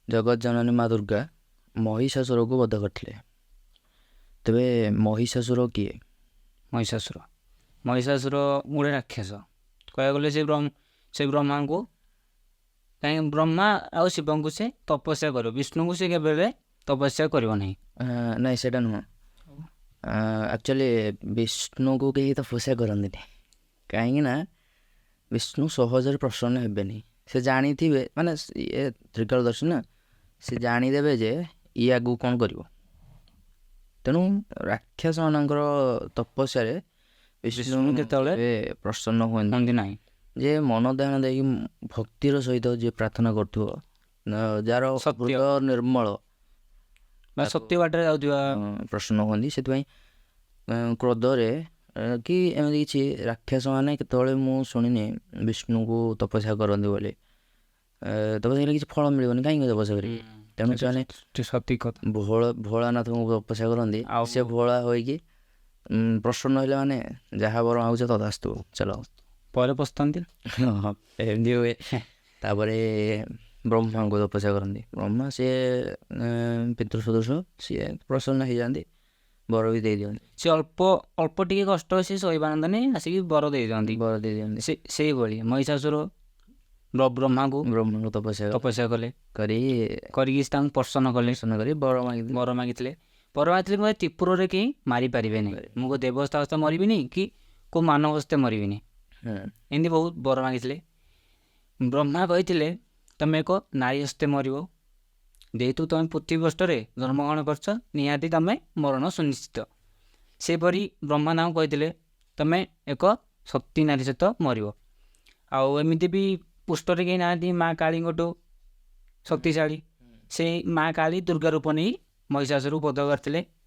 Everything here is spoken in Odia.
ଜଗତ ଜନନୀ ମା ଦୁର୍ଗା ମହିଷାସୁରକୁ ବଧ କରିଥିଲେ। ତେବେ ମହିଷାସୁର କିଏ? ମହିଷାସୁର, ମହିଷାସୁର ଗୋଟେ ରାକ୍ଷସ କହିବାକୁ ଗଲେ। ସେ ବ୍ରହ୍ମାଙ୍କୁ, କାହିଁକି ବ୍ରହ୍ମା ଆଉ ଶିବଙ୍କୁ ସେ ତପସ୍ୟା କରିବ, ବିଷ୍ଣୁଙ୍କୁ ସେ କେବେ ହେଲେ ତପସ୍ୟା କରିବ ନାହିଁ। ନାଇଁ, ସେଇଟା ନୁହଁ। ଆକ୍ଚୁଆଲି ବିଷ୍ଣୁକୁ କେହି ତପସ୍ୟା କରନ୍ତିନି, କାହିଁକି ନା ବିଷ୍ଣୁ ସହଜରେ ପ୍ରସନ୍ନ ହେବେନି। ସେ ଜାଣିଥିବେ, ମାନେ ଇଏ ତ୍ରିକାଳଦର୍ଶୀ ନା, ସେ ଜାଣିଦେବେ ଯେ ଇଏ ଆଗକୁ କ'ଣ କରିବ। ତେଣୁ ରାକ୍ଷସମାନଙ୍କର ତପସ୍ୟାରେ ବିଷ୍ଣୁ କେତେବେଳେ କେବେ ପ୍ରସନ୍ନ ହୁଅନ୍ତି ହୁଅନ୍ତି ନାହିଁ। ଯେ ମନ ଧ୍ୟାନ ଦେଇକି ଭକ୍ତିର ସହିତ ଯିଏ ପ୍ରାର୍ଥନା କରୁଥିବ, ଯାହାର ସତ୍ୟ। ହୃଦୟ ନିର୍ମଳ ବା ସତ୍ୟ ବାଟରେ ଯାଉଥିବା ପ୍ରସନ୍ନ ହୁଅନ୍ତି। ସେଥିପାଇଁ କ୍ରୋଧରେ କି ଏମିତି କିଛି ରାକ୍ଷସମାନେ କେତେବେଳେ ମୁଁ ଶୁଣିନି ବିଷ୍ଣୁଙ୍କୁ ତପସ୍ୟା କରନ୍ତି ବୋଲି। ତପସ୍ୟା କଲେ କିଛି ଫଳ ମିଳିବନି, କାହିଁକି ତପସ୍ୟା କରିବେ? ତେଣୁ ସେମାନେ ସଠିକ କଥା। ଭୋଳାନାଥଙ୍କୁ ତପସ୍ୟା କରନ୍ତି। ଆଉ ସେ ଭୋଳା ହୋଇକି ପ୍ରସନ୍ନ ହେଲେ, ମାନେ ଯାହା ବର ମାଗୁଛ ତଥାସ୍ତୁ, ଚାଲ। ପରେ ପସ୍ତାନ୍ତି। ଏମିତି ହୁଏ। ତାପରେ ବ୍ରହ୍ମାଙ୍କୁ ତପସ୍ୟା କରନ୍ତି। ବ୍ରହ୍ମା ସିଏ ପିତୃ ସଦୃଶ, ସିଏ ପ୍ରସନ୍ନ ହେଇଯାଆନ୍ତି, ବର ବି ଦେଇଦିଅନ୍ତି। ସେ ଅଳ୍ପ ଅଳ୍ପ ଟିକେ କଷ୍ଟ ସେ ସହିପାରନ୍ତିନି, ଆସିକି ବର ଦେଇଦିଅନ୍ତି। ବର ଦେଇଦିଅନ୍ତି। ସେ ସେଇଭଳି ମହିଷାସୁର ବ୍ରହ୍ମାଙ୍କୁ ବ୍ରହ୍ମାଙ୍କୁ ତପସ୍ୟା ତପସ୍ୟା କଲେ କରି କରିକି ତାଙ୍କୁ ପ୍ରସନ୍ନ କଲେ। ପ୍ରସନ୍ନ କରି ବର ମାଗିଥିଲେ। ବର ମାଗିଥିଲେ, ବର ମାଗିଥିଲେ, ମୋତେ ତ୍ରିପୁରରେ କେହି ମାରିପାରିବେନି, ମୁଁ କେଉଁ ଦେବତା ହସ୍ତେ ମରିବିନି କି କେଉଁ ମାନବ ହସ୍ତେ ମରିବିନି। ଏମିତି ବହୁତ ବର ମାଗିଥିଲେ। ବ୍ରହ୍ମା କହିଥିଲେ, ତମେ ଏକ ନାରୀ ହସ୍ତେ ମରିବ, ଯେହେତୁ ତମେ ପୃଥିବୀ ପୃଷ୍ଠରେ ଜନ୍ମଗ୍ରହଣ କରିଛ, ନିହାତି ତମେ ମରଣ ସୁନିଶ୍ଚିତ। ସେହିପରି ବ୍ରହ୍ମା ତାଙ୍କୁ କହିଥିଲେ, ତମେ ଏକ ଶକ୍ତି ନାରୀ ସହିତ ମରିବ। ଆଉ ଏମିତି ବି ପୃଷ୍ଠରେ କେହି ନାହାନ୍ତି ମା କାଳୀଙ୍କଠୁ ଶକ୍ତିଶାଳୀ। ସେଇ ମା କାଳୀ ଦୁର୍ଗା ରୂପ ନେଇ ମହିଷାସୁରକୁ ବଧ କରିଥିଲେ।